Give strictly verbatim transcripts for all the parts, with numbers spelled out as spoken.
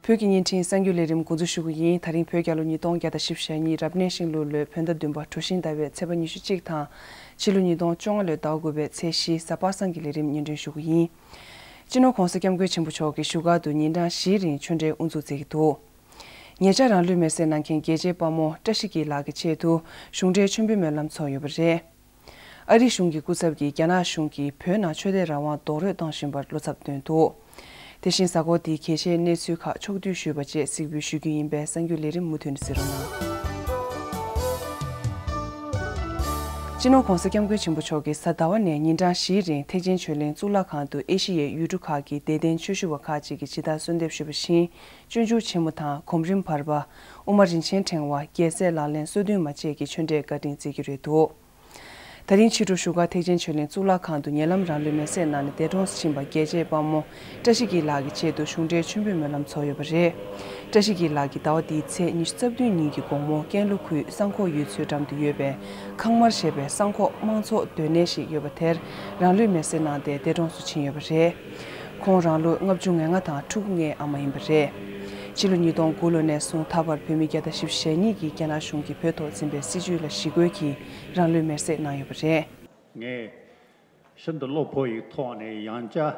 བོད་ཀྱི་བརྙན་འཕྲིན་གསར་འགྱུར་ལས་རིམ་འགོ་འཛུགས་ཞུ་གི་ཡིན། ད་རིང་བོད་རྒྱལ་ལོ་ཉིས་སྟོང་བརྒྱ་དང་བཞི་བཅུ་ཞེ་གཉིས་རབ་གནས་ཤིང་ལུག་ལོའི་བོད་ཟླ་བདུན་པ་གྲོ་བཞིན་ཟླ་བའི་ཚེས་པ་ཉི་ཤུ་གཅིག་དང་། ཕྱི་ལོ་ཉིས་སྟོང་བཅོ་ལྔ་ལོའི་ཟླ་དགུ་པའི་ཚེས་བཞི་གཟའ་པ་སངས་ཀྱི་ལས་རིམ་སྙན་སྒྲོན་ཞུ་གི་ཡིན། སྤྱི་ནོར་༸གོང་ས་༸སྐྱབས་མགོན་ཆེན་པོ་མཆོག་གིས་བཞུགས་སྒར་དུ་ཉིན་གྲངས་བཞིའི་རིང་ཆོས་འབྲེལ་དབུ་འཛུགས་མཛད་ཀྱི་འདུག་ཉེ་ཆར་རང་ལུས་མེར་སྲེག་གནང་མཁན་རྒྱལ་གཅེས་དཔའ་མོ་བཀྲ་ཤིས་སྐྱིད་ལགས་ཀྱི་ཆེད་དུ་གཞུང་འབྲེལ་མཆོད་འབུལ་སྨོན་ལམ་ཚོགས་ཡོད་པ་རེད། ཨ་རིའི་གཞུང་གི་སྐུ་ཚབ་ཀྱིས་རྒྱ་ནག་གཞུང་གིས་བོད་ནང་ཆོས་དད་རང་དབང་རྡོག་རོལ་བཏང་བཞིན་པར་བློ་འཚབ་བཏོན་འདུག་དེ་བཞིན་གཟའ་འཁོར་འདིའི་གལ་ཆེའི་གནས་ཚུལ་ཁག་ཕྱོགས་བསྡུས་ཞུས་པ་བཅས་གཟིགས་འབུལ་ཞུ་རྒྱུ་ཡིན་པས་གསར་འགྱུར་ལས་རིམ་མུ་མཐུད་ནས་གཟིགས་རོགས་གནང་། སྤྱི་ནོར་༸གོང་ས་༸སྐྱབས་མགོན་ཆེན་པོ་མཆོག་གིས་གཟའ་ཟླ་བ་ནས་ཉིན་གྲངས་བཞིའི་རིང་ཐེག་ཆེན་ཆོས་གླིང་གཙུག་ལག་ཁང་དུ་ཨེ་ཤི་ཡའི་ཡུལ་གྲུ་ཁག་གི་དད་ལྡན་ཆོས་ཞུ་བ་ཁག་ཅིག་གིས་ཇི་ལྟར་གསོལ་འདེབས་ཞུས་པ་བཞིན། སྤྱོད་འཇུག་ཆེན་མོ་དང་གོམ་རིམ་བར་པ། དབུ་མ་རིན་ཆེན་ཕྲེང་བ། རྒྱལ་སྲས་ལག་ལེན་སོ་བདུན་མ་བཅས་ཀྱི་ཆོས་འབྲེལ་བཀའ་དྲིན་སྩལ་རྒྱུ་རེད་འདུག་ད་རིང་ཕྱི་དྲོ་བཞུགས་སྒར་ཐེག་ཆེན་ཆོས་གླིང་གཙུག་ལག་ཁང་དུ་ཉེ་ལམ་རང་ལུས་མེར་སྲེག་གནང་ནས་འདས་གྲོངས་སུ་ཕྱིན་པ་རྒྱལ་གཅེས་དཔའ་མོ་བཀྲ་ཤིས་སྐྱིད་ལགས་ཀྱི་ཆེད་དུ་གཞུང་འབྲེལ་མཆོད་འབུལ་སྨོན་ལམ་ཚོགས་ཡོད་པ་རེད། བཀྲ་ཤིས་སྐྱིད་ལགས་ཀྱིས་ཟླ་བ་འདིའི་ཚེས་ཉི་ཤུ་རྩ་བདུན་ཉིན་གྱི་དགོང་མོ་ཀན་ལྷོ་ཁུལ་བསང་ཁོག་ཡུལ་ཚོའི་འགྲམ་དུ་ཡོད་པའི་ཁང་དམར་ཞེས་པའི་བསང་ཁོག་དམངས་ཚོགས་སྡོད་གནས་ཤིག་ཡོད་པ་དེར་རང་ལུས་མེར་སྲེག་གནང་སྟེ་འདས་གྲོངས་སུ་ཕྱིན་ཡོད་པ་རེད། ཁོང་རང་ལོ་ལྔ་བཅུ་ང་ལྔ་དང་ཕྲུ་གུ་ལྔའི་ཨ་མ་ཡིན་པ་རེད། ཕྱི་ལོ་ཉིས་སྟོང་དགུ་ལོ་ནས་བཟུང་ད་བར་བོད་མི་བརྒྱ་དང་བཞི་བཅུ་ཞེ་གཉིས་ཀྱིས་རྒྱ་ནག་གཞུང་གིས་བོད་ཐོག་འཛིན་པའི་སྲིད་བྱུས་ལ་ཞི་རྒོལ་གྱིས་རང་ལུས་མེར་སྲེག་གནང་ཡོད་པ་རེད། ངས་ཤིན་ཏུ་བློ་ཕོག་ཡི་ཐོག་ནས་ཡང་བསྐྱར་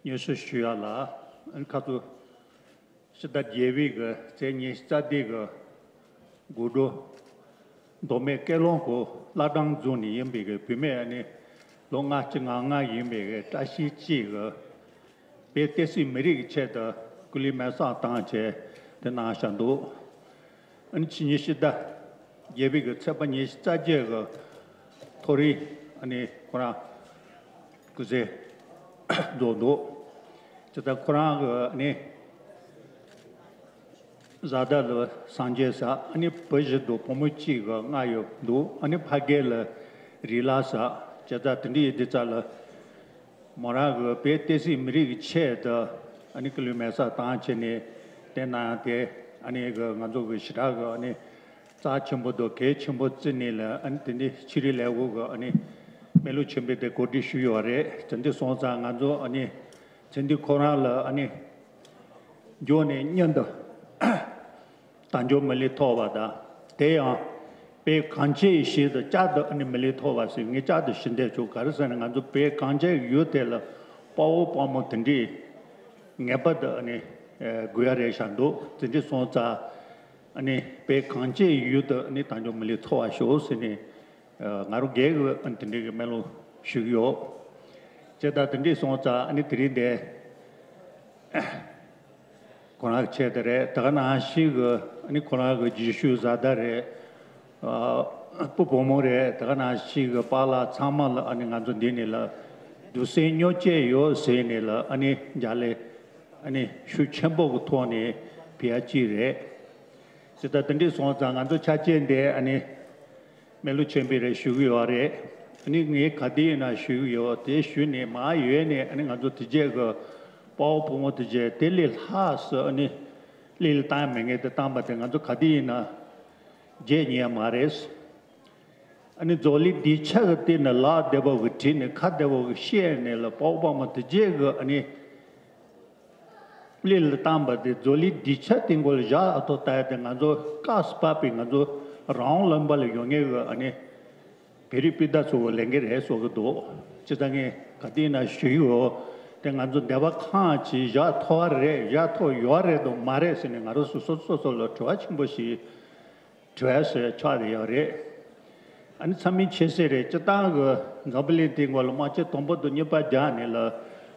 སྙན་ཞུ་ཞུ་ཡ་ལ། ཨ་ནི་ཁ་ཚུར་ཕྱི་ཟླ་བརྒྱད་པའི་གི་ཚེས་ཉི་ཤུ་རྩ་བདུན་གི་དགོང་དྲོ། མདོ་སྨད་སྐལ་སློང་གི་བླ་བྲང་རྫོང་ནས་ཡིན་པའི་གི་བུད་མེད་ཨ་ནི་ལོ་ལྔ་བཅུ་ང་ལྔ་ཡིན་པའི་གི་བཀྲ་ཤིས་སྐྱིད་གི་བོད་བསྟན་སྲིད་མི་རིགས་ཀྱི་ཆེད་དུ་སྐུ་ལུས་མེར་སྲེག་བཏང་བྱས་དེ་གནང་བཞག་འདུག་ཨ་ནི་ཕྱི་ཉིན་ཕྱི་ཟླ་བརྒྱད་པའི་གི་ཚེས་པ་ཉི་ཤུ་རྩ་བརྒྱད་གི་ཐོ་རེ་ཨ་ནི་ཁོ་རང་སྐུ་ཚེ་རྫོགས་འདུག་དེ་ལྟར་ཁོ་རང་གི་ཨ་ནི་བཟའ་ཟླ་ལ་སངས་རྒྱས་ཟེར། ཨ་ནི་བུ་བཞི་འདུག་བུ་མོ་གཅིག་གི་མངལ་ཡོད་འདུག་ཨ་ནི་ཕ་རྒན་ལ་རི་ལ་ཟེར། དེ་ལྟར་དེ་འདྲ་ཡིན་དུས་ཙ་ལ། མོ་རང་གི་བོད་བསྟན་སྲིད་མི་རིགས་ཀྱི་ཆེད་དུ་ཨ་ནི་སྐུ་ལུས་མེ་སྲེག་བཏང་བྱས་ནས་དེ་ན་དེ་ཨ་ནི་གི་ང་ཚོ་གི་ཞེ་དྲག་གི་ཨ་ནི་རྩ་ཆེན་པོ་དང་གལ་ཆེན་པོ་བརྩིས་ནས་ལ། ཨ་ནི་དེ་འདྲའི་ཕྱི་རིགས་ལས་ཁུངས་གི་ཨ་ནི་སྨོན་ལམ་ཆེན་པོ་དེ་གོ་སྒྲིག་ཞུས་ཡོད་རེད། དེ་འདྲ་སོང་ཙང་ང་ཚོ་ཨ་ནི་ཚེ་འདི་ཁོ་རང་ལ་ཨ་ནི་འགྱོ་ནས་མཉམ་དུ། དལ་འབྱོར་མི་ལུས་ཐོབ་པ་དང་། དེ་ཡང་བོད་གངས་ཅན་ཞིང་དུ་བསྐྱར་དུ་ཨ་ནི་མི་ལུས་ཐོབ་པ་ཟེར། ངས་བསྐྱར་དུ་ཞུ་འདོད་བྱུང་། ག་རེ་ཟེར་ན་ང་ཚོ་བོད་གངས་ཅན་ཡུལ་དེ་ལ་དཔའ་བོ་དཔའ་མོ་དེ་འདྲས་ངེས་པར་དུ་ཨ་ནི་དགོས་ཡ་རེད་བཞག་འདུག་དེ་འདྲས་སོང་ཙང་ཨ་ནི་བོད་གངས་ཅན་ཡུལ་དུ་ཨ་ནི་དལ་འབྱོར་མི་ལུས་ཐོབ་པ་ཤོག་ཟེར་ནས་ང་རང་སྒེར་གྱི་ཨ་ནི་དེ་འདྲས་ཀྱི་སྨོན་ལམ་ཞུ་གི་ཡོད། བྱས་ཙང་དེ་འདྲས་སོང་ཙང་ཨ་ནི་དེ་རིང་འདི། ཁོ་རང་གི་ཆེད་དུ་རེད། དེ་ག་ནང་བཞིན་གྱི་ཨ་ནི་ཁོ་རང་གི་རྗེས་ཤུལ་བཟའ་ཟླ་རེད། ཨ་སྤུ་བུ་མོ་རེད། དེ་ག་ནང་བཞིན་གྱི་པཱ་ལགས་ཚང་མ་ལ་ཨ་ནི་ང་ཚོ་འདི་ནས་ལ་འདུག་སེ་སྨྱོ་བྱས་ཡོད་ཟེར་ནས་ལ་ཨ་ནི་མཇལ་ལས་ཨ་ནི་ཤུགས་ཆེན་པོ་གི་ཐོག་ནས་ཕུལ་ཡ་གཅིག་རེད། དེ་ལྟར་དེ་འདྲས་སོང་ཙང་ང་ཚོ་ཆ་རྐྱེན་འདི་ཨ་ནི། སྨོན་ལམ་ཆེན་པོ་རེ་ཞུ་གི་ཡོད་རེད། ཨ་ནི་ངས་ག་དུས་ཡིན་ན་ཞུ་གི་ཡོད། དེ་ཞུས་ནས་མར་ཡོལ་ནས་ཨ་ནི་ང་ཚོ་དེ་རྗེས་ཀྱི་དཔའ་བོ་དཔའ་མོ་དེ་རྗེས་དེ་ལས་ལྷག་སུ་ཨ་ནི་གླེང་བཏང་མེད་མཁན་དེ་བཏང་པ་དེ་ང་ཚོ་ག་དུས་ཡིན་ན་བརྗེད་ཉན་མ་རེད། ཨ་ནི་རྫོགས་ལས་གདུལ་བྱ་གི་སྟེང་ནས་ལག་བདེ་བོ་གིས་བྲིས་ནས་ཁ་བདེ་བོ་གིས་བཤད་ནས་ལ་དཔའ་བོ་དཔའ་མོ་དེ་རྗེས་ཀྱི་ཨ་ནི། གླེང་ལ་བཏང་པ་དེ་རྫོགས་ལས་གདུལ་བྱ་དེ་མགོ་ལ་བཞག་ཨ་ཐོ་ལྟ་ཡ་དེ་ང་ཚོ་སྐབས་སུ་བབས་པའི་ང་ཚོ་རང་དབང་ལུང་པ་ལ་ཡོད་མཁན་གྱི་ཨ་ནི་བོད་རིགས་སྤུན་ཟླ་ཚོ་གི་ལས་འགན་རེད་བཟོ་གི་འདུག་ཅི་ལྟར་ངས་ག་དུས་ན་ཞུ་ཡི་ཡོད། དེ་ང་ཚོ་འདས་པ་གང་ཅི་བཞག་ཐུབ་པ་རེད། བཞག་ཐུབ་ཡོད་རེད་དང་མ་རེད་ཟེར་ནས་ང་རང་སོ་སོ་སོ་སོ་ལ་དྲི་བ་ཆེན་པོ་ཞིག་དྲི་བ་ཟེར་ཆགས་བསྡད་ཡོད་རེད། ཨ་ནི་ཚང་མས་མཁྱེན་གསལ་རེད། སྤྱིར་བཏང་གི་འཛམ་བུ་གླིང་འདིའི་མགོ་ལ་དམག་ཆེན་དང་པོ་དང་གཉིས་པ་རྒྱག་ནས་ལ་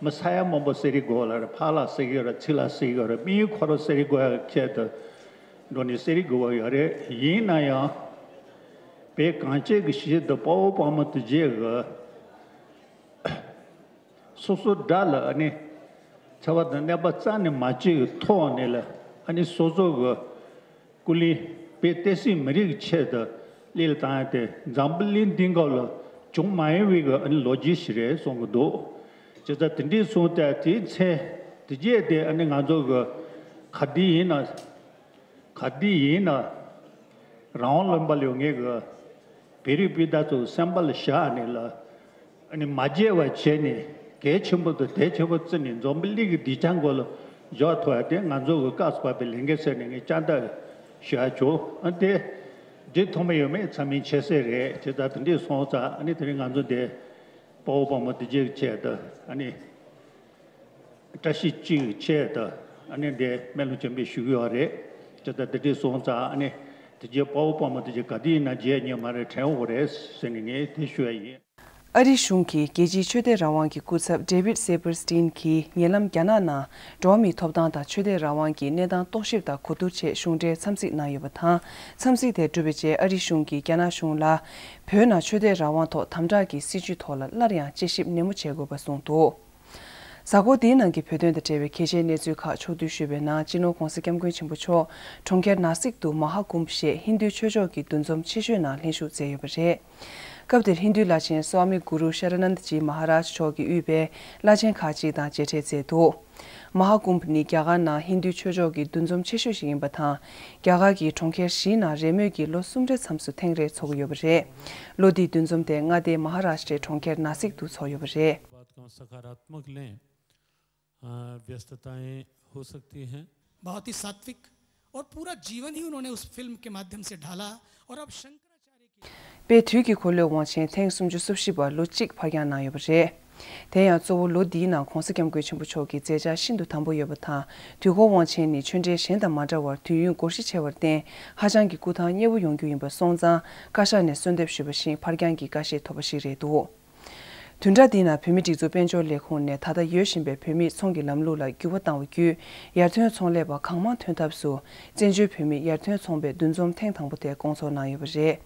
མི་ས་ཡ་མང་པོ་བསད་རེས་དགོས་ལ་རེད། ཕ་ལ་བསད་ཀྱི་ཡོད་རེད། ཚིག་ལ་བསད་ཀྱི་ཡོད་རེད། མི་ཡི་འཁོར་བསད་རེས་དགོས་ཡ་ཁྱད་དུ་འགྲོ་ནས་བསད་རེས་དགོས་པ་ཡོད་རེད། ཡིན་ན་ཡང་བོད་གངས་ཅན་གྱི་ཞིང་དུ་དཔའ་བོ་དཔའ་མོ་དེ་རྗེས་གི་སོ་སོ་དགྲ་ལ་ཨ་ནི་འཚེ་བ་དང་གནོད་པ་རྩ་ནས་མ་བྱེད་ཀྱི་ཐོག་ནས་ལ་ཨ་ནི་སོ་སོ་གི་སྐུ་ལུས་བོད་བསྟན་སྲིད་མི་རིགས་ཀྱི་ཆེད་དུ་གླེང་ལ་བཏང་ཡ་དེ་འཛམ་བུ་གླིང་འདིའི་སྒང་ལ་བྱུང་མ་མྱོང་བའི་གི་ཨ་ནི་ལོ་རྒྱུས་ཤིག་རེད་གསུང་གི་འདུག་བྱས་ཙང་དེ་འདྲས་སོང་ཙང་དེའི་ཚེ་དེ་རྗེས་དེ་ཨ་ནི་ང་ཚོ་གི་ག་དུས་ཡིན་ན། ག་དུས་ཡིན་ན་རང་དབང་ལུང་པ་ལ་ཡོད་མཁན་གྱི་བོད་རིགས་སྤུན་ཟླ་ཚོ་སེམས་པ་ལ་བཞག་ནས་ལ་ཨ་ནི་མ་བརྗེད་པ་བྱས་ནས་གལ་ཆེན་པོ་དང་དལ་ཆེན་པོ་བརྩིས་ནས་འཛམ་བུ་གླིང་གི་གདུལ་བྱ་མགོ་ལ་ འཇོག་ཐུབ་ཡ་དེ་ང་ཚོ་གི་སྐབས་སུ་བབས་པའི་ལས་འགན་ཟེར་ནས་ངས་བསྐྱར་ཟློས་ཞུ་ཡ་བྱུང་། ཨ་དེ་འགྲིག་ཐུབ་མི་ཡོད་མེད་ཚང་མས་མཁྱེན་གསལ་རེད། བྱས་ཙང་དེ་འདྲས་སོང་ཙང་ཨ་ནི་དེ་རིང་ང་ཚོ་འདི་དཔའ་བོ་དཔའ་མོ་དེ་རྗེས་ཀྱི་ཆེད་དུ་ཨ་ནི་བཀྲ་ཤིས་གཅིག་གི་ཆེད་དུ་ཨ་ནི་འདི་སྨོན་ལམ་ཆེན་པོ་ཞུ་གི་ཡོད་རེད། བྱས་ཙང་དེ་འདྲས་སོང་ཙང་ཨ་ནི་དེ་རྗེས་དཔའ་བོ་དཔའ་མོ་དེ་རྗེས་ག་དུས་ཡིན་ན་མཇལ་ཉན་མ་རེད། དྲན་འོ་རེད་ཟེར་ནས་ངས་དེ་ཞུ་ཡ་ཡིན། ཨ་རིའི་གཞུང་གིས་རྒྱལ་སྤྱིའི་ཆོས་དད་རང་དབང་གི་སྐུ་ཚབ་David Saperstein གྱིས་ཉེ་ལམ་རྒྱ་ནག་ནང་འགྲོ་བ་མིའི་ཐོབ་ཐང་དང་ཆོས་དད་རང་དབང་གི་གནས་སྟངས་རྟོག་ཞིབ་དང་གོ་བསྡུར་ཆེད་གཞུང་འབྲེལ་འཚམས་གཟིགས་གནང་ཡོད་པ་དང་། འཚམས་གཟིགས་དེ་གྲུབ་པའི་རྗེས་ཨ་རིའི་གཞུང་གིས་རྒྱ་ནག་གཞུང་ལ་བོད་ནང་ཆོས་དད་རང་དབང་ཐོག་དམ་དྲག་གི་སྲིད་བྱུས་ཐོག་ལ་སླར་ཡང་དཔྱད་ཞིབ་ནན་མོ་བྱེད་དགོས་པ་གསུངས་འདུག། གཟའ་འཁོར་འདིའི་ནང་གི་བོད་དོན་དང་འབྲེལ་བའི་གལ་ཆེའི་གནས་ཚུལ་ཁག་ཕྱོགས་བསྡུས་ཞུས་པའི་ནང་། སྤྱི་ནོར་༧གོང་ས་༧སྐྱབས་མགོན་ཆེན་པོ་མཆོག་གྲོང་ཁྱེར་ནཱ་སིག་ཏུ་མ་ཧཱ་ཀུམ་ཞེས་ཧིན་རྡུའི་ཆོས་ཕྱོགས་ཀྱི་འདུ་འཛོམས་ཆེ་ཤོས་ནང་ལྷན་ཞུགས་མཛད་ཡོད་པ་རེད། སྐབས་དེར་ཧིན་རྡུའི་བླ་ཆེན་སྭ་མི་གུ་རུ་ཤ་ར་ནན་དི་ཇི་མ་ཧ་རཱཇ་མཆོག་གིས་དབུས་པའི་བླ་ཆེན་ཁག་ཅིག་དང་མཇལ་འཕྲད་མཛད་འདུག། མ་ཧཱ་ཀུམ་ནི་རྒྱ་གར་ནང་ཧིན་རྡུའི་ཆོས་ཕྱོགས་ཀྱི་འདུ་འཛོམས་ཆེ་ཤོས་ཤིག་ཡིན་པ་དང་། རྒྱ་གར་གྱི་གྲོང་ཁྱེར་བཞིའི་ནང་རེས་མོས་ཀྱིས་ལོ་གསུམ་རེའི་མཚམས་སུ་ཐེངས་རེ་འཚོགས་ཀྱི་ཡོད་པ་རེད། ལོ་འདིའི་འདུ་འཛོམས་དེ་མངའ་སྡེ་མ་ཧ་རཱ་ཤྲའི་གྲོང་ཁྱེར་ནཱ་སིག་ཏུ་འཚོགས་ཡོད་པ་རེད། बात को हम सकारात्मक लें। अ, व्यस्तताएं हो सकती हैं। बहुत ही सात्विक और पूरा जीवन ही उन्होंने उस फिल्म के माध्यम से ढाला। और अब शंकराचार्य की དཔེ་དུས་ཀྱི་འཁོར་ལོའི་དབང་ཆེན་ཐེངས་སུམ་ཅུ་སོ་བཞི་པ་ལོ་གཅིག་ཕར་འགྱངས་གནང་ཡོད་པ་རེད། དེ་ཡང་གཙོ་བོ་ལོ་འདིའི་ནང་༧གོང་ས་༧སྐྱབས་མགོན་ཆེན་པོ་མཆོག་གི་མཛད་འཆར་ཤིན་ཏུ་དམ་པོ་ཡོད་པ་དང་། དུས་འཁོར་དབང་ཆེན་ནི་ཆོས་འབྲེལ་གཞན་དང་མ་འདྲ་བར་དུས་ཡུན་འགོར་གཞི་ཆེ་བར་བརྟེན་ཧ་ཅང་གི་སྐུ་ཐང་མཉེས་པོ་ཡོང་རྒྱུ་ཡིན་པ་སོང་ཙང་བཀའ་ཤག་ནས་གསོལ་འདེབས་ཞུས་པ་བཞིན་ཕར་འགྱངས་ཀྱི་བཀའ་བཞེས་ཐོབ་པ་ཞིག་རེད་འདུག། བདུན་ཕྲག་འདིའི་ནང་བོད་མིའི་སྒྲིག་འཛུགས་དཔལ་འབྱོར་ལས་ཁུངས་ནས་ད་ལྟ་ཡོད་བཞིན་པའི་བོད་མིའི་ཚོང་གི་ལམ་ལུགས་ལ་འགྱུར་བ་བཏང་བ་བརྒྱུད། ཡར་ཐོན་ཚོང་ལས་པ་གང་མང་ཐོན་ཐབས་སུ་བཙན་བྱོལ་བོད་མིའི་ཡར་ཐོན་ཚོང་པའི་འདུ་འཛོམས་ཐེངས་དང་པོ་དེ་སྐོང་ཚོགས་གནང་ཡོད་པ་རེད།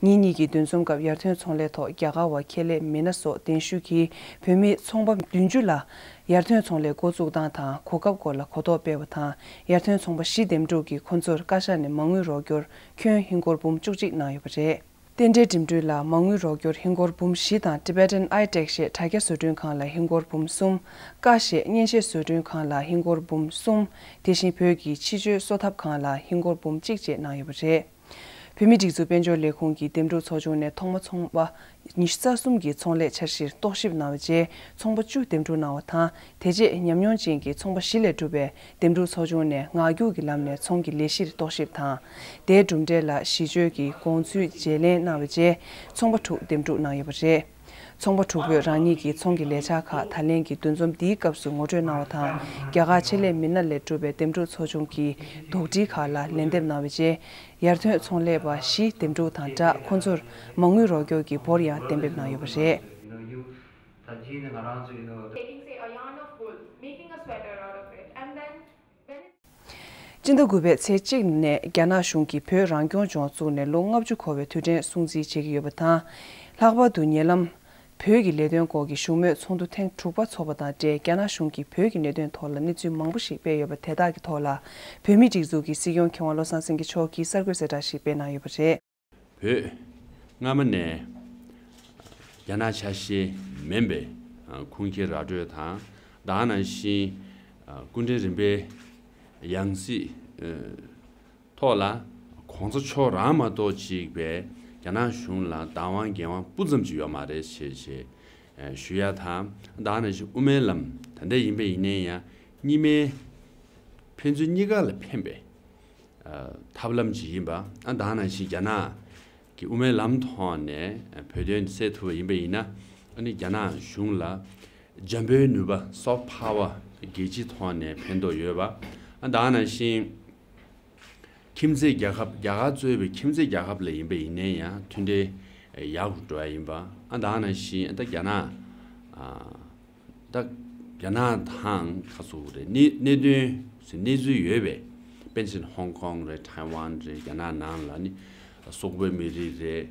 ཉིན་གཉིས་ཀྱི་འདུ་འཛོམས་སྐབས་ཡར་ཐོན་ཚོང་ལས་ཐོག་རྒྱ་གར་བ་ཁེ་ལས་མི་སྣ་སོགས་གདན་ཞུས་ཀྱིས་བོད་མིའི་ཚོང་པ་བདུན་ཅུ་ལ་ཡར་ཐོན་ཚོང་ལས་འགོ་བཙུགས་སྟངས་དང་གོ་སྐབས་སྐོར་ལ་གོ་རྟོགས་སྤེལ་བ་དང་། ཡར་ཐོན་ཚོང་པ་བཞི་འདེམས་སྒྲུག་གིས་ཁོ་ཚོར་བཀའ་ཤག་ནས་མ་དངུལ་རོགས་སྐྱོར་ཁྱོན་ཧིན་སྒོར་འབུམ་བཅུ་གཅིག་གནང་ཡོད་པ་རེད། རྟེན་འབྲེལ་འགྲིམ་འགྲུལ་ལ་མ་དངུལ་རོགས་སྐྱོར་ཧིན་སྒོར་འབུམ་བཞི་དང་Tibetan iTech ཞེས་དྲ་རྒྱ་བཟོ་སྐྲུན་ཁང་ལ་ཧིན་སྒོར་འབུམ་གསུམ། ཀ་ཞེས་མཉེན་ཆས་བཟོ་སྐྲུན་ཁང་ལ་ཧིན་སྒོར་འབུམ་གསུམ། དེ་བཞིན་བོད་ཀྱི་ཕྱི་བཅོས་གསོ་ཐབས་ཁང་ལ་ཧིན་སྒོར་འབུམ་གཅིག་བཅས་གནང་ཡོད་པ་རེད། བོད་མིའི་སྒྲིག་འཛུགས་དཔལ་འབྱོར་ལས་ཁུངས་ཀྱི་འདེམས་སྒྲུག་ཚོགས་ཆུང་ནས་ཐོག་མ་ཚོང་པ་ཉི་ཤུ་རྩ་གསུམ་གྱི་ཚོང་ལས་འཆར་གཞིར་རྟོག་ཞིབ་གནང་བའི་རྗེས་ཚོང་པ་བཅུ་འདེམས་སྒྲུག་གནང་བ་དང་། དེ་རྗེས་ཉམས་མྱོང་ཅན་གྱི་ཚོང་པ་བཞི་ལས་གྲུབ་པའི་འདེམས་སྒྲུག་ཚོགས་ཆུང་ནས་ངག་རྒྱུགས་ཀྱི་ལམ་ནས་ཚོང་གི་ལས་གཞིར་རྟོག་ཞིབ་དང་། དེའི་གྲུབ་འབྲས་ལ་གཞི་བཅོལ་གྱི་དགོངས་ཚུལ་བརྗེ་ལེན་གནང་བའི་རྗེས་ཚོང་པ་དྲུག་འདེམས་སྒྲུག་གནང་ཡོད་པ་རེད། ཚོང་པ་དྲུག་པོས་རང་ཉིད་ཀྱི་ཚོང་གི་ལས་འཆར་ཁག་ད་ལན་གྱི་འདུ་འཛོམས་འདིའི་སྐབས་སུ་ངོ་སྤྲོད་གནང་བ་དང་། རྒྱ་གར་ཆེད་ལས་མི་སྣ་ལས་གྲུབ་པའི་འདེམས་སྒྲུག་ཚོགས་ཆུང་གི་དོགས་འདྲིའི་ཁག་ལ་ལན་འདེབས་གནང་བའི་རྗེས། ཡར་ཐོན་ཚོང་ལས་པ་བཞི་འདེམས་སྒྲུག་དང་སྦྲགས་ཁོ་ཚོར་མ་དངུལ་རོགས་སྐྱོར་གྱི་འབོར་ཡང་གཏན་འབེབས་གནང་ཡོད་པ་རེད། Taking, say, a yarn of wool, making a sweater out of it, and then when it སྤྱི་ཟླ་དགུ་པའི་ཚེས་གཅིག་ནས་རྒྱ་ནག་གཞུང་གིས་བོད་རང་སྐྱོང་ལྗོངས་བཙུགས་ནས་ལོ་ལྔ་བཅུ་འཁོར་བའི་དུས་དྲན་སྲུང་བརྩི་བྱེད་ཀྱི་ཡོད་པ་དང་། ལྷག་པར་དུ་ཉེ་ལམ། བོད་ཀྱི་ལས་དོན་སྐོར་གྱི་བཞུགས་མོལ་ཚོགས་འདུ་ཐེངས་དྲུག་པ་འཚོགས་པ་དང་འབྲེལ་རྒྱ་ནག་གཞུང་གིས་བོད་ཀྱི་གནད་དོན་ཐོག་ལ་གནས་ཚུལ་མང་པོ་ཞིག་སྤེལ་ཡོད་པ་དེ་དག་གི་ཐོག་ལ་བོད་མིའི་སྒྲིག་འཛུགས་ཀྱི་སྲིད་སྐྱོང་མཁས་དབང་བློ་བཟང་སེང་གེ་མཆོག་གིས་གསར་འགོད་གསལ་བསྒྲགས་ཤིག་སྤེལ་གནང་ཡོད་པ་རེད། བོད་སྔ་མ་ནས་རྒྱ་ནག་ཆ་ཤས་མིན་པའི་ཁུངས་སྐྱེལ་ར་སྤྲོད་དང་། ད་ག་ནང་བཞིན་སྐུ་ཕྲེང་རིམ་པའི་ཡང་སྲིད་ཐོག་ལ་གོང་ས་མཆོག་རང་མ་གཏོགས་གཅིག་པའི་རྒྱ་ནག་གཞུང་ལ་བདག་དབང་འགན་དབང་སྤུ་ཙམ་ཅིག་ཡོད་མ་རེད་ཞེས་ཞེས་ཞུ་ཡ་དང་། ད་ག་ནང་བཞིན་དབུ་མའི་ལམ་ད་ལྟ་ཡིན་པ་ཡིན་ན་ཡང་གཉིས་སྨན་ཕན་ཚུན་གཉིས་ཀ་ལ་ཕན་པའི་ཐབས་ལམ་ཅིག་ཡིན་པ། ཨ་ད་ག་ནང་བཞིན་རྒྱ་ནག་གི་དབུ་མའི་ལམ་ཐོག་ནས་བོད་དོན་སེལ་ཐུབ་པ་ཡིན་པ་ཡིན་ན། ཨ་ནི་རྒྱ་ནག་གཞུང་ལ་འཇམ་པོའི་ནུས་པ་soft power རྒྱལ་སྤྱིའི་ཐོག་ནས་ཕན་ཐོགས་ཡོད་པ། ཨ་ད་ག་ནང་བཞིན་ཁྱིམ་མཚེས་རྒྱལ་ཁབ་རྒྱ་གར་གཙོས་པའི་ཁྱིམ་མཚེས་རྒྱལ་ཁབ་ལ་ཡིན་པ་ཡིན་ན་ཡང་མཐུན་འབྲེལ་ཡག་པོ་འགྲོ་ཡ་ཡིན་པ། ཨ་ད་ག་ནང་བཞིན་ད་རྒྱ་ནག་ཨ། ད་རྒྱ་ནག་དང་ཁ་སོ་རེད། གནད་གནད་དོན་གནས་ཚུལ་ཡོད་པའི་དཔེར་ན་ཧོང་ཀོང་རེད། ཐའེ་ཝན་རེད། རྒྱ་ནག་ནང་ལ་ནི་སོག་པོའི་མི་རིགས་རེད།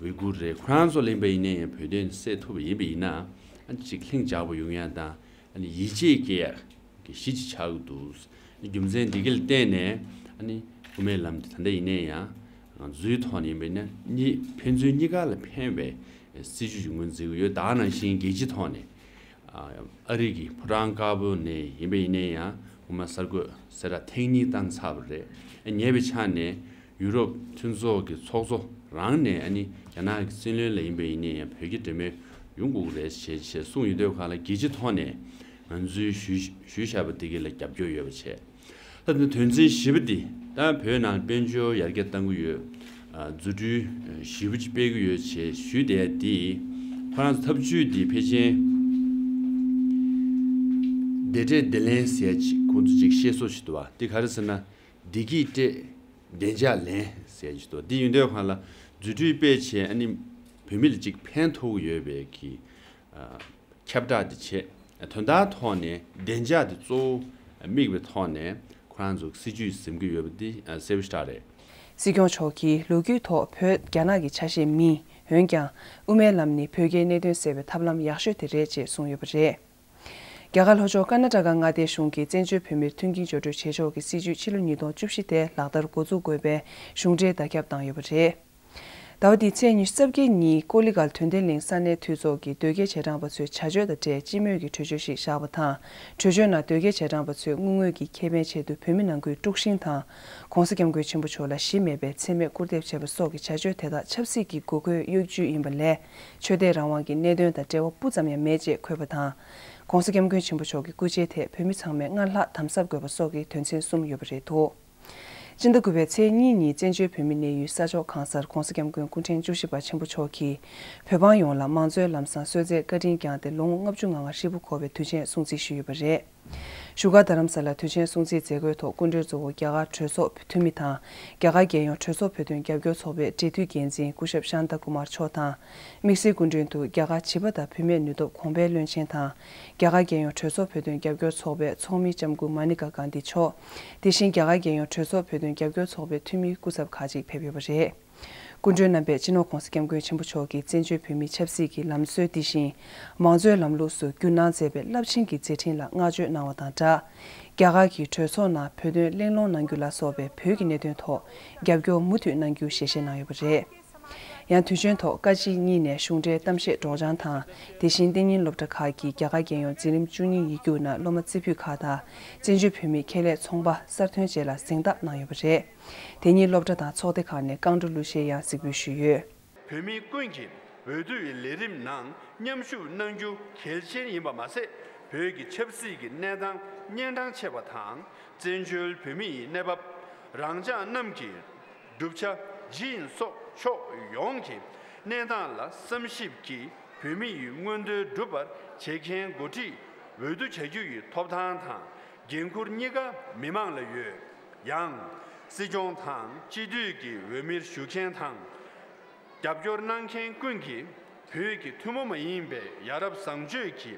ཝི་གུར་རེད། ཁོ་རང་ཚོ་ལ་ཡིན་པ་ཡིན་ན་ཡང་བོད་དོན་སེལ་ཐུབ་པ་ཡིན་པ་ཡིན་ན། ཨ་ནི་ཅིག་ལྷིང་འཇགས་པོ་ཡོང་ཡ་དང་། ཨ་ནི་ཡིད་ཆེས་སྐྱེ་ཡ་གི་གཞི་ཅིག་ཆགས་ཀྱི་འདུག། རྒྱུ་མཚན་འདི་ག་ལ་བརྟེན་ནས་ཨ་ནི་དབུ་མའི་ལམ་དེ་ད་ལྟ་ཡིན་ན་ཡང་ང་ཚོའི་ཐོག་ནས་ཡིན་པ་ཡིན་ན་གཉིས་ཕན་ཚུན་གཉིས་ཀ་ལ་ཕན་པའི་སྲིད་བྱུས་ཀྱི་ངོས་འཛིན་གྱི་ཡོད། ད་ག་ནང་བཞིན་རྒྱལ་སྤྱི་ཐོག་ནས་ཨ་རི་གི་ཕོ་བྲང་དཀར་པོ་ནས་ཡིན་པ་ཡིན་ན་ཡང་སྔོན་མ་གསར་འགོད་གསལ་བསྒྲགས་ཐེངས་གཉིས་བཏང་ཚར་བ་རེད། ཉེ་བའི་ཆར་ནས་ཡུ་རོབ་མཐུན་ཚོགས་ཀྱི་ཚོགས་གཙོ་རང་ནས་ཨ་ནི་རྒྱ་ནག་གི་སྲིད་བློན་ལ་ཡིན་པ་ཡིན་ན་ཡང་བོད་ཀྱི་འབྲེལ་མོལ་ཡོང་དགོས་ཀྱི་རེད་ཞེས་ཞེས་གསུངས་ཡོད་དུས་སྒང་ལ་རྒྱལ་སྤྱི་ཐོག་ནས་ ང་ཚོས་ཞུས་ཞུས་བཞག་པ་དེ་ག་ལ་རྒྱབ་སྐྱོར་ཡོད་པ་བྱས། ད་དེ་དོན་ཚན་བཞི་པ་འདི་ད་བོད་ནང་དཔལ་འབྱོར་ཡར་རྒྱས་གཏང་གི་ཡོད། ཨ། རྫུ་འཕྲུལ་ཞེ་པོ་ཅིག་སྤེལ་གི་ཡོད་ཅེས་ཞུས་བསྡད་དེ། ཁོ་རང་ཚོ་ཐབས་ཇུས་འདི་ཕལ་ཆེར་བདེ་འབྲས་བདེ་ལེན་ཟེར་ཡ་ཅིག་ཁོང་ཚོ་ཅིག་བཤད་སྲོལ་ཞིག་འདུག་བ། འདི་ག་རེ་ཟེར་ན། བདེ་སྐྱིད་སྤྲད། བདེ་འཇགས་ལེན་ཟེར་གྱི་འདུག་འདི་ཡིན་དུས་སྒང་ལ་རྫུ་འཕྲུལ་སྤེལ་བྱས་ཨ་ནི་བོད་མི་ལ་ཅིག་ཕན་ཐོགས་ཡོད་པའི་གི། ཨ། ཁྱབ་བསྒྲགས་འདི་བྱས། དོན་དག་ཐོག་ནས་བདེ་འཇགས་འདི་གཙོ་བོ་དམིགས་པའི་ཐོག་ནས་ཁོ་རང་ཚོ་སྲིད་ཇུས་འཛིན་གྱི་ཡོད་པ་འདི་གསལ་པོ་ཞེ་དྲག་རེད། སྲིད་སྐྱོང་མཆོག་གིས་ལོ་རྒྱུས་ཐོག་བོད་རྒྱ་ནག་གི་ཆ་ཤས་མིན། འོན་ཀྱང་། དབུ་མའི་ལམ་ནི་བོད་རྒྱའི་གནད་དོན་སེལ་བའི་ཐབས་ལམ་ཡག་ཤོས་དེ་རེད་ཅེས་གསུངས་ཡོད་པ་རེད། རྒྱ་གར་ལྷོ་ཕྱོགས་ཀར་ན་ཊ་ཀ་མངའ་སྡེའི་གཞུང་གིས་བཙན་བྱོལ་བོད་མིར་མཐུན་རྐྱེན་སྦྱོར་སྤྲོད་བྱེད་ཕྱོགས་ཀྱི་སྲིད་ཇུས་ཕྱི་ལོ་ཉིས་སྟོང་བཅུ་བཞི་དེ་ལག་བསྟར་འགོ་འཛུགས་དགོས་པའི་གཞུང་འབྲེལ་བརྡ་ཁྱབ་བཏང་ཡོད་པ་རེད། ཟླ་བ་འདིའི་ཚེས་ཉི་ཤུ་རྩ་བརྒྱད་ཉིན་ཀོ་ལི་གྷལ་དོན་ལྡན་གླིང་ས་གནས་འཐུས་ཚོགས་ཀྱི་དོལ་རྒྱལ་རྗེས་འབྲང་པ་ཚོའི་བྱ་སྤྱོད་དང་འབྲེལ་སྤྱི་མོས་ཀྱི་གྲོས་ཆོད་ཞིག་བཞག་པ་དང་། གྲོས་ཆོད་ནང་དོལ་རྒྱལ་རྗེས་འབྲང་པ་ཚོའི་དངུལ་དངོས་ཀྱི་ཁེ་ཕན་ཆེད་དུ་བོད་མི་ནང་ཁུལ་དཀྲུག་ཤིང་དང་། ྋགོང་ས་ྋསྐྱབས་མགོན་ཆེན་པོ་མཆོག་ལ་གཞི་མེད་པའི་མཚན་སྨད་སྐུར་འདེབས་བྱས་པ་སོགས་ཀྱི་བྱ་སྤྱོད་དེ་དག་ཆབ་སྲིད་ཀྱི་དགོས་མཁོའི་གཡོ་སྒྱུ་ཡིན་པ་ལས། ཆོས་དད་རང་དབང་གི་གནད་དོན་དང་འབྲེལ་བ་སྤུ་ཙམ་ཡང་མེད་ཅེས་འཁོད་པ་དང་། ྋགོང་ས་ྋསྐྱབས་མགོན་ཆེན་པོ་མཆོག་གི་སྐུ་ཕྱྭའི་ཐད་བོད་མི་ཚང་མས་སྔར་ལྷག་དམ་ཟབ་དགོས་པ་སོགས་ཀྱི་དོན་ཚན་གསུམ་ཡོད་པ་རེད་འདུག་སྤྱི་ཟླ་དགུ་པའི་ཚེས་གཉིས་ཉིན་བཙན་བྱོལ་བོད་མིའི་གནས་ཡུལ་ས་ཕྱོགས་གང་སར་ྋགོང་ས་ྋསྐྱབས་མགོན་སྐུ་ཕྲེང་བཅུ་བཞི་པ་ཆེན་པོ་མཆོག་གིས་བོད་འབངས་ཡོངས་ལ་མང་གཙོའི་ལམ་བཟང་གསོལ་སྩལ་བཀའ་དྲིན་བསྐྱངས་ཏེ་ལོ་ངོ་ལྔ་བཅུ་ང་ལྔ་ཧྲིལ་པོ་འཁོར་བའི་དུས་ཆེན་སྲུང་བརྩི་ཞུས་ཡོད་པ་རེད། བཞུགས་སྒར་རྡ་རམ་ས་ལར་དུས་ཆེན་སྲུང་བརྩིའི་མཛད་སྒོའི་ཐོག་སྐུ་མགྲོན་གཙོ་བོ་རྒྱ་གར་གྲོས་ཚོགས་འཐུས་མི་དང་། རྒྱ་གར་རྒྱལ་ཡོངས་གྲོས་ཚོགས་བོད་དོན་རྒྱབ་སྐྱོར་ཚོགས་པའི་འབྲེལ་མཐུད་འགན་འཛིན་སྐུ་ཞབས་ཤཱན་ཏཱ་ཀུ་མར་མཆོག་དང་། དམིགས་བསལ་སྐུ་མགྲོན་དུ་རྒྱ་གར་བྱིས་པ་དང་བུད་མེད་ནུས་སྟོབས་གོང་འཕེལ་བློན་ཆེན་དང་། རྒྱ་གར་རྒྱལ་ཡོངས་གྲོས་ཚོགས་བོད་དོན་རྒྱབ་སྐྱོར་ཚོགས་པའི་ཚོགས་མི་ལྕམ་སྐུ་མ་ནི་ཀ་གྷན་དྷི་མཆོག་དེ་བཞིན་རྒྱ་གར་རྒྱལ་ཡོངས་གྲོས་ཚོགས་བོད་དོན་རྒྱབ་སྐྱོར་ཚོགས་པའི་འཐུས་མིའི་སྐུ་ཚབ་ཁག་ཅིག་ཕེབས་ཡོད་པ་རེད། སྐུ་མགྲོན་རྣམ་པས་སྤྱི་ནོར་༧གོང་ས་༧སྐྱབས་མགོན་ཆེན་པོ་མཆོག་གིས་བཙན་བྱོལ་བོད་མིའི་ཆབ་སྲིད་ཀྱི་ལམ་སྲོལ་འདི་བཞིན་མང་གཙོའི་ལམ་ལུགས་སུ་བསྒྱུར་གནང་མཛད་པའི་རླབས་ཆེན་གྱི་མཛད་འཕྲིན་ལ་བསྔགས་བརྗོད་གནང་བ་དང་སྦྲགས། རྒྱ་གར་གྱི་གྲོས་ཚོགས་ནང་བོད་དོན་གླེང་སློང་གནང་རྒྱུ་ལ་སོགས་པའི་བོད་ཀྱི་གནད་དོན་ཐོག་རྒྱབ་སྐྱོར་མུ་མཐུད་གནང་རྒྱུ་ཞལ་བཞེས་གནང་ཡོད་པ་རེད། ཡང་དུས་ཆེན་ཐོག་བཀའ་སྤྱི་གཉིས་ནས་གཞུང་འབྲེལ་གཏམ་བཤད་སྒྲོག་སྦྱང་དང་། དེ་བཞིན་གཏན་ཉིན་སློབ་གྲྭ་ཁག་གིས་རྒྱ་གར་རྒྱལ་ཡོངས་འཛིན་རིམ་བཅུ་གཉིས་ཡིག་རྒྱུགས་ནང་སློབ་མ་རྩེ་ཕུད་ཁག་དང་། བཙན་བྱོལ་བོད་མིའི་ཁེ་ལས་ཚོང་པ་གསར་ཐོན་བཅས་ལ་གཟེངས་རྟགས་གནང་ཡོད་པ་རེད། དེ་ཉིན་སློབ་གྲྭ་དང་ཚོགས་སྡེ་ཁག་ནས་རྐང་བྲོ་གླུ་གཞས་ཡང་གཟིགས་འབུལ་ཞུས་ཡོད། བོད་མི་ཀུན་གྱིས་འོས་བསྡུ་ཡི་ལས་རིམ་ནང་མཉམ་ཞུགས་གནང་རྒྱུ་གལ་ཆེན་ཡིན་པ་མ་ཟད། བོད་ཀྱི་ཆབ་སྲིད་ཀྱི་གནས་སྟངས་གཉན་འཕྲང་ཆེ་བ་དང་། བཙན་བྱོལ་བོད་མི་ཡི་གནས་བབ། རང་ཅག་རྣམས་ཀྱི་བསྒྲུབ་བྱ་ཇི་ཡིན་སོགས་ཕྱོགས་ཡོངས་ཀྱི་གནས་སྟངས་ལ་བསམ་ཞིབ་ཀྱིས་བོད་མི་ཡི་མངོན་འདོད་སྒྲུབ་པར་བྱེད་མཁན་འགོ་ཁྲིད་འོས་བསྡུ་བྱ་རྒྱུ་ཡི་ཐོབ་ཐང་དང་འགན་འཁུར་གཉིས་ཀ་མི་མང་ལ་ཡོད། ཡང་། སྲིད་སྐྱོང་དང་སྤྱི་འཐུས་ཀྱི་འོས་མིར་ཞུགས་མཁན་དང་། རྒྱབ་སྐྱོར་གནང་མཁན་ཀུན་གྱིས་བོད་ཀྱི་ཐུན་མོང་མ་ཡིན་པའི་ཡ་རབས་བཟང་སྤྱོད་ཀྱི་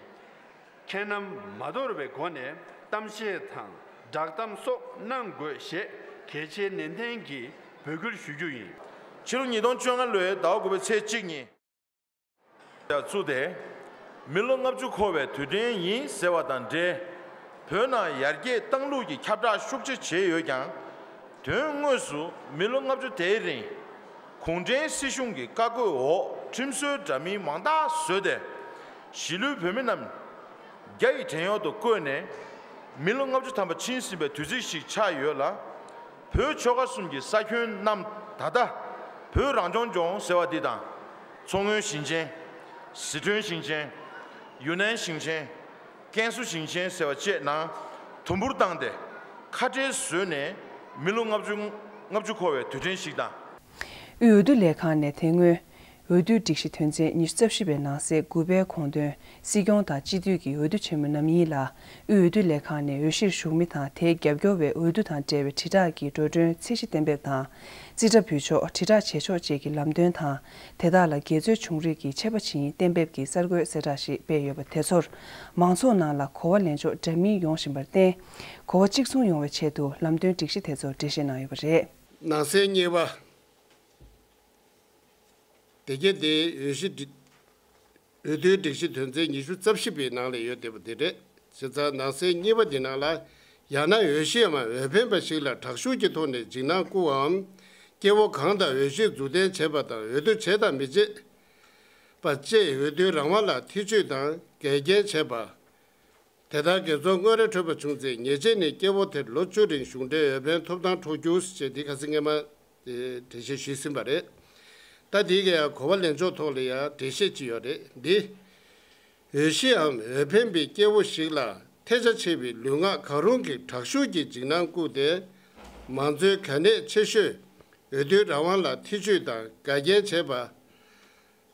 ཁྱད་རྣམས་མ་དོར་བའི་སྒོ་ནས་གཏམ་བཤད་དང་བསྒྲགས་གཏམ་སོགས་གནང་དགོས་ཞེས་གལ་ཆེའི་ནན་ཏན་གྱིས་འབོད་སྐུལ་ཞུ་རྒྱུ་ཡིན། ཕྱི་ལོ་ཉིས་སྟོང་བཅོ་ལྔ་ལོའི་ཟླ་བ་དགུ་པའི་ཚེས་གཅིག་ཉིན། བཙུགས་ཏེ། མི་ལོ་ལྔ་བཅུ་འཁོར་བའི་དུས་དྲན་ཡིན་ཟེར་བ་དང་འབྲེལ། བོད་ནང་ཡར་རྒྱས་བཏང་ལུགས་ཀྱི་ཁྱབ་བསྒྲགས་ཤུགས་ཆེ་བྱས་ཡོད་ཀྱང་། དོན་དངོས་སུ་མི་ལོ་ལྔ་བཅུ་དེའི་རིང་། གུང་ཁྲན་སྲིད་གཞུང་གི་བཀའ་བཀོད་འོག་ཁྲིམས་སྲོལ་འདྲ་མིན་མང་དག་བཟོས་ཏེ། གཞིས་ལུས་བོད་མི་རྣམས་རྒྱ་ཡི་བྲན་གཡོག་ཏུ་བཀོད་ནས། མི་ལོ་ལྔ་བཅུ་ཐམ་པ་ཕྱིན་ཟིན་པའི་དུས་ཚིགས་ཤིག་ཆགས་ཡོད་ལ། བོད་ཆོལ་ཁ་གསུམ་གྱི་ས་ཁྱོན་རྣམས་ད་ལྟ་བོད་རང་སྐྱོང་ལྗོངས་ཟེར་བ་འདི་དང་། མཚོ་སྔོན་ཞིང་ཆེན། ཟི་ཁྲོན་ཞིང་ཆེན། ཡུན་ནན་ཞིང་ཆེན། ཀན་སུའུ་ཞིང་ཆེན་ཟེར་བ་བཅས་ནང་དུམ་བུར་བཏང་སྟེ་ཁ་བྲལ་བཟོས་ནས་མི་ལོ་ལྔ་བཅུ་ལྔ་བཅུ་འཁོར་བའི་དུས་དྲན་ཞིག་དང་། དབུས་འོས་བསྡུ་ལས་ཁང་ནས་དེ་སྔོན། འོས་བསྡུའི་སྒྲིག་གཞི་དོན་ཚན་ཉི་ཤུ་རྩ་བཞི་པའི་ནང་གསེས་དགུ་པའི་དགོངས་དོན། སྲིད་སྐྱོང་དང་སྤྱི་འཐུས་ཀྱི་འོས་བསྡུ་ཆེན་མོ་རྣམ་གཉིས་ལ། དབུས་འོས་བསྡུ་ལས་ཁང་ནས་འོས་གཞིར་ཞུགས་མི་དང་དེའི་རྒྱབ་སྐྱོར་བའི་འོས་བསྡུ་དང་འབྲེལ་བའི་དྲིལ་བསྒྲགས་ཀྱི་འགྲོ་གྲོན་ཚད་གཞི་གཏན་འབེབས་དང་། རྩིས་ཁྲ་འབུལ་ཕྱོགས། དྲིལ་བསྒྲགས་བྱེད་ཕྱོགས་བཅས་ཀྱི་ལམ་སྟོན་དང་། དེ་དག་ལ་འགལ་འཛོལ་བྱུང་རིགས་ཀྱི་ཆད་པ་བྱིན་གཏན་འབེབས་ཀྱི་གསར་འགོད་གསལ་བསྒྲགས་ཤིག་སྤེལ་ཡོད་པ་དེ་ཚོར། མང་ཚོགས་ནང་ལ་གོ་བ་ལེན་ཕྱོགས་འདྲ་མིན་ཡོང་བཞིན་པར་བརྟེན། གོ་བ་གཅིག་མཚུངས་ཡོང་བའི་ཆེད་དུ་ལམ་སྟོན་སྒྲིག་གཞི་དེ་ཚོར་འགྲེལ་བཤད་གནང་ཡོད་པ་རེད། ནང་གསེས་གཉིས་པ། དེ་ག་དེའི་འོས་གཞི་སྒྲིག་འོས་བསྡུའི་སྒྲིག་གཞི་དོན་ཚན་ཉི་ཤུ་རྩ་བཞི་པའི་ནང་ལ་ཡོད་བསྡད་པ་དེ་རེད། བྱས་ཙང་ནང་གསེས་གཉིས་པ་འདི་ནང་ལ། ཡང་ན་འོས་གཞིའམ་འོས་འཕེན་པ་ཞིག་ལ་དྲག་ཤུགས་ཀྱི་ཐོག་ནས་འཇིགས་སྣང་བསྐུལ་བའམ། སྐྱེ་བོ་གང་དག་འོས་གཞིར་མཛུབ་སྟོན་བྱས་པ་དང་འོས་བསྡུ་བྱས་དང་མི་བྱེད་པ་བཅས་འོས་བསྡུའི་རང་དབང་ལ་ཐེ་བྱུས་དང་འགལ་རྐྱེན་བྱས་པ། དེ་ལྟར་འགལ་འཛོལ་དངོས་རེ་འཕྲོད་པ་བྱུང་ཚེ་ཉེས་ཆད་ནི་སྐྱེ་བོ་དེར་ལོ་བཅུ་རིང་གཞུང་འབྲེལ་འོས་འཕེན་ཐོབ་ཐང་འཕྲོག་རྒྱུ་ཞེས་འདི་ཁ་སང་སྔོན་མ་འགྲེལ་བཤད་ཞུས་ཟིན་པ་རེད། ད་འདི་ག་ཡང་གོ་བ་ལེན་ཕྱོགས་ཐོག་ལ་ཡང་འགྲེལ་བཤད་ཅིག་ཡོད་རེད། འདི་ འོས་གཞིའམ་འོས་འཕེན་པའི་སྐྱེ་བོ་ཞིག་ལ་ཐལ་ཆ་ཆེ་བའི་ལུས་ངག་གང་རུང་གི་དྲག་ཤུགས་ཀྱི་འཇིགས་སྣང་བཀུག་སྟེ། མང་གཙོའི་གལ་གནད་ཆེ་ཤོས་འོས་བསྡུའི་རང་དབང་ལ་ཐེ་བྱུས་དང་འགལ་རྐྱེན་བྱས་པ་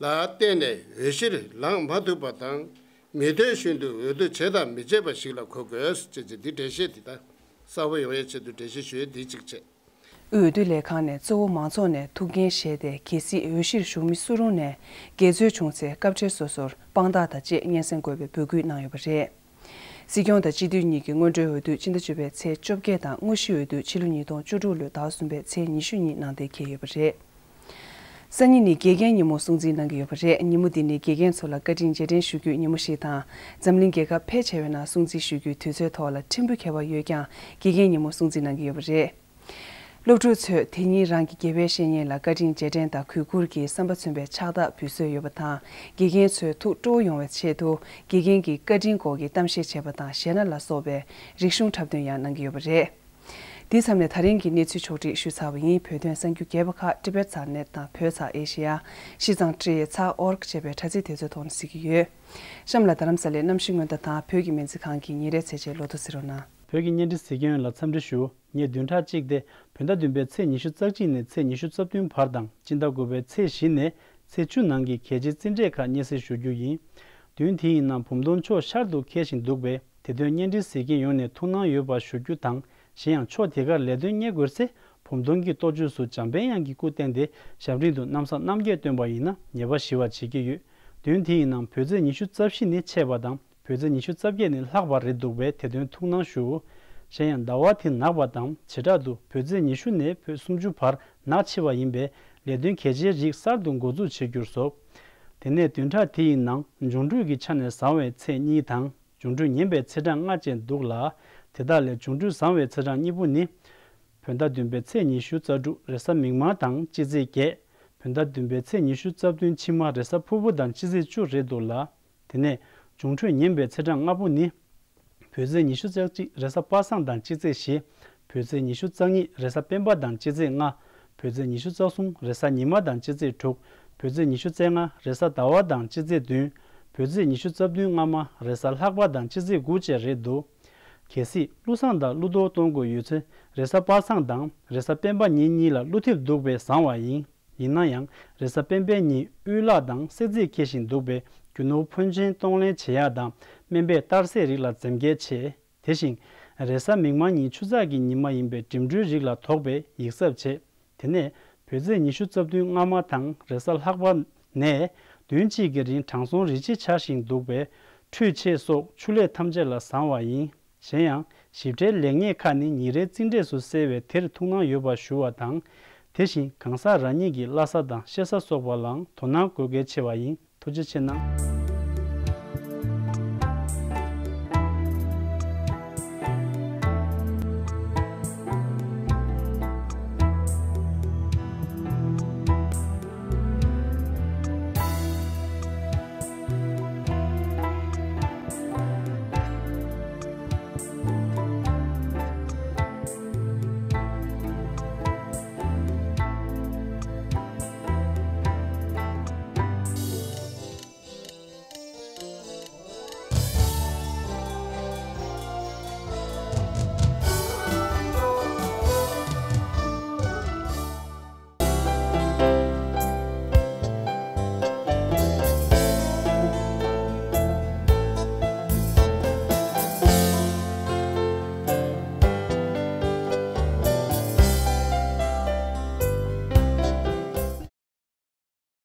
ལ་བརྟེན་ནས་འོས་གཞིར་ལངས་མ་ཐུབ་པ་དང་། མི་འདོད་བཞིན་དུ་འོས་བསྡུ་བྱེད་དང་མི་བྱེད་པ་ཞིག་ལ་གོ་དགོས་ཅེས་འདི་འགྲེལ་བཤད་འདི་ལྟར་གསལ་པོ་ཡོང་བའི་ཆེད་དུ་འགྲེལ་བཤད་ཞུ་ཡས་འདི་གཅིག་བྱས། འོས་བསྡུ་ལས་ཁང་ནས་གཙོ་བོ་མང་ཚོགས་ནས་ཐུགས་འགན་བཞེས་ཏེ། གལ་སྲིད་འོས་གཞིར་ཞུགས་མི་སུ་རུང་ནས་འགལ་འཛོལ་བྱུང་ཚེ་སྐབས་འཕྲལ་སོ་སོར་དཔང་རྟགས་དང་བཅས་སྙན་སེང་དགོས་པའི་འབོད་སྐུལ་གནང་ཡོད་པ་རེད། སྲིད་སྐྱོང་དང་སྤྱི་འཐུས་གཉིས་ཀྱི་སྔོན་འགྲོའི་འོས་བསྡུ་སྤྱི་ཟླ་བཅུ་པའི་ཚེས་བཅོ་བརྒྱད་དང་། དངོས་གཞིའི་འོས་བསྡུ་ཕྱི་ལོ་ཉིས་སྟོང་བཅུ་དྲུག་ལོའི་ཟླ་བ་གསུམ་པའི་ཚེས་ཉི་ཤུ་ཉིན་གནང་གཏན་འཁེལ་ཡོད་པ་རེད། སང་ཉིན་ནི་དགེ་རྒན་ཉིན་མོ་སྲུང་བརྩི་གནང་གི་ཡོད་པ་རེད། ཉིན་མོ་འདི་ནི་དགེ་རྒན་ཚོ་ལ་བཀའ་དྲིན་རྗེས་དྲན་ཞུ་རྒྱུའི་ཉིན་མོ་ཞིག་དང་། འཛམ་གླིང་རྒྱལ་ཁབ་ཕལ་ཆེ་བའི་ནང་སྲུང་བརྩི་ཞུ་རྒྱུའི་དུས་ཚོད་ཐོག་ལ་ཕྲན་བུ་ཁྱད་པར་ཡོད་ཀྱང་། དགེ་རྒན་ཉིན་མོ་སྲུང་བརྩི་གནང་གི་ཡོད་པ་རེད། སློབ་ཕྲུག་ཚོས་དེ་ཉིན་རང་གི་དགེ་བའི་བཤེས་གཉེན་ལ་བཀའ་དྲིན་རྗེས་དྲན་དང་གུས་བཀུར་གྱི་བསམ་པ་མཚོན་པའི་ཕྱག་རྟགས་འབུལ་སྲོལ་ཡོད་པ་དང་། དགེ་རྒན་ཚོའི་ཐུགས་སྤྲོ་བོ་ཡོང་བའི་ཆེད་དུ། དགེ་རྒན་གྱིས་བཀའ་དྲིན་སྐོར་གྱི་གཏམ་བཤད་བྱས་པ་དང་། གཞས་སྣ་ལ་སོགས་པའི་རིག་གཞུང་འཁྲབ་སྟོན་ཡང་གནང་གི་ཡོད་པ་རེད། དེའི་མཚམས་ནས་ད་རིང་གི་གནས་ཚུལ་ཕྱོགས་བསྒྲིགས་ཞུས་ཚར་བ་ཡིན། བོད་དོན་གསར་འགྱུར་རྒྱས་པ་ཁག་ཏི་བེད་ཚག་ནེད་དང་། བོད་ཚག་ཨེ་ཤེ་ཡ། ཤིས་ཙང་ཀྲི་ཡེ་ཚག་ཨོར་ཅེས་པའི་དྲ་ཚིགས་དེ་ཚོའི་ཐོག་ནས་གཟིགས་ཀྱི་ཡོད། གཤམ་ལ་རྡ་རམ་ས་ལའི་གནམ་གཤིས་སྔོན་བརྡ་དང་བོད་ཀྱི་སྨན་རྩིས་ཁང་གི་ཉིན་རེའི་ཚེས་ཆའི་ལོ་ཐོ་གཟིགས་རོགས་གནང་། བོད་ཀྱི་བརྙན་འཕྲིན་ཟེར་མཁན་ལ་འཚམས་འདྲི་ཞུ། ངས་བདུན་ཕྲག་གཅིག་སྟེ། བོད་ཟླ་བདུན་པའི་ཚེས་ཉི་ཤུ་རྩ་གཅིག་ནས་ཚེས་ཉི་ཤུ་རྩ་བདུན་བར་དང་། སྤྱི་ཟླ་དགུ་པའི་ཚེས་བཞི་ནས་ཚེས་བཅུ་ནང་གི་གལ་ཆེའི་རྩིས་འབྲས་ཁག་སྙན་སེང་ཞུ་རྒྱུ་ཡིན། བདུན་དེའི་ནང་བུམ་སྡོང་ཕྱོགས་ཤར་དུ་འཁེལ་བཞིན་འདུག་པས། དེ་དོན་བརྙན་འཕྲིན་གཟིགས་མཁན་ཡོངས་ནས་ཐུགས་སྣང་ཡོད་པ་ཞུ་རྒྱུ་དང་། གཞན་ཡང་ཕྱོགས་དེ་གར་ལས་དོན་གཉེར་དགོས་ཚེ། བུམ་སྡོང་གི་ལྟོ་ཆོས་སུ་འཇམ་དཔལ་དབྱངས་ཀྱི་སྐུ་བསྟན་ཏེ། ཞབས་འབྲིང་དུ་གནམ་ས་རྣམ་རྒྱལ་སྟོན་པ་ཡིན་ན་ཉེས་པ་ཞི་བ་བྱེད་ཀྱི་ཡོད། བདུན་དེའི་ནང་བོད་ཚེས་ཉི་ཤུ་རྩ་བཞི་ནི་ཆད་པ་དང་། བོད་ཚེས་ཉི་ཤུ་རྩ་བརྒྱད་ནི་ལྷག་པ་རེད་འདུག་པས། དེ་དོན་ཐུགས་སྣང་ཞུ། གཞན་ཡང་ཟླ་བ་དེ་ནག་པ་དང་། བྱེ་བྲག་ཏུ་བོད་ཚེས་ཉི་ཤུ་ནས་བོད་སུམ་ཅུ་བར་ནག་ཆེ་བ་ཡིན་པས། ལས་དོན་གལ་ཆེའི་རིགས་གསར་དུ་འགོ་འཛུགས་བྱེད་རྒྱུར་གཟབ། དེ་ནས་བདུན་ཕྲག་དེ་ཡི་ནང་འབྱུང་འཕྲོད་ཀྱི་ཆ་ནས་བཟང་བའི་ཚེས་གཉིས་དང་། འབྱུང་འཕྲོད་ངན་པའི་ཚེས་གྲངས་ལྔ་བཅས་འདུག་ལ། དེ་དག་ལས་འབྱུང་འཕྲོད་བཟང་བའི་ཚེས་གྲངས་གཉིས་པོ་ནི། བོད་ཟླ་བདུན་པའི་ཚེས་ཉི་ཤུ་རྩ་དྲུག་རེས་གཟའ་མིག་དམར་དང་སྤྱི་ཚེས་བརྒྱད། བོད་ཟླ་བདུན་པའི་ཚེས་ཉི་ཤུ་རྩ་བདུན་ཕྱི་མ་རེས་གཟའ་ཕུར་བུ་དང་སྤྱི་ཚེས་བཅུ་རེད་འདུག་ལ། དེ་ནས་འབྱུང་འཕྲོད་ངན་པའི་ཚེས་གྲངས་ལྔ་པོ་ནི། བོད་ཚེས་ཉི་ཤུ་རྩ་གཅིག་རེས་གཟའ་པ་སངས་དང་སྤྱི་ཚེས་བཞི། བོད་ཚེས་ཉི་ཤུ་རྩ་གཉིས་རེས་གཟའ་སྤེན་པ་དང་སྤྱི་ཚེས་ལྔ། བོད་ཚེས་ཉི་ཤུ་རྩ་གསུམ་རེས་གཟའ་ཉི་མ་དང་སྤྱི་ཚེས་དྲུག། བོད་ཚེས་ཉི་ཤུ་རྩ་ལྔ་རེས་གཟའ་ཟླ་བ་དང་སྤྱི་ཚེས་བདུན། བོད་ཚེས་ཉི་ཤུ་རྩ་བདུན་སྔ་མ་རེས་གཟའ་ལྷག་པ་དང་སྤྱི་ཚེས་དགུ་བཅས་རེད་འདུག། གལ་སྲིད་ཀླུ་བཟང་དང་ཀླུ་གཏོར་གཏོང་དགོས་ཡོད་ཚེ། རེས་གཟའ་པ་སངས་དང་རེས་གཟའ་སྤེན་པ་ཉིན་གཉིས་ལ་ཀླུ་ཐེབས་འདུག་པས་བཟང་བ་ཡིན། ཡིན་ན་ཡང་། རེས་གཟའ་སྤེན་པའི་ཉིན་དབུལ་ལག་དང་སྲེག་རྫས་འཁེལ་བཞིན་འདུག་པས། རྒྱུ་ནོར་ཕོན་ཆེན་གཏོང་ལེན་བྱེད་ཡག་དང་། སྨན་པས་གཏར་སྲེག་རིགས་ལ་འཛེམ་གལ་ཆེ། དེ་བཞིན། རེས་གཟའ་མིག་དམར་ཉིན་ཆུ་ཚགས་ཀྱི་ཉི་མ་ཡིན་པས། འགྲིམ་འགྲུལ་རིགས་ལ་དོགས་པས་ཡིད་གཟབ་བྱེད། དེ་ནས། བོད་ཚེས་ཉི་ཤུ་རྩ་བདུན་སྔ་མ་དང་རེས་གཟའ་ལྷག་པ་ནས་བདུན་གཅིག་གི་རིང་དྲང་སྲོང་རི་བྱེད་འཆར་བཞིན་འདུག་པས། ཁྲུས་ཆས་སོགས་ཆུ་ལས་ཐམས་ཅད་ལ་བཟང་བ་ཡིན། གཞན་ཡང་། ཞིབ་ཕྲའི་ལེགས་ཉེས་ཁག་ནི་ཉིན་རེའི་རྩིས་འབྲས་སུ་གསལ་བས། དེར་ཐུགས་སྣང་ཡོད་པ་ཞུ་བ་དང་། དེ་བཞིན་གང་ཟག་རང་ཉིད་ཀྱི་བླ་གཟའ་དང་གཤེད་གཟའ་སོགས་པ་ལའང་དོ་སྣང་དགོས་གལ་ཆེ་བ་ཡིན། ཐུགས་རྗེ་ཆེ་གནང་།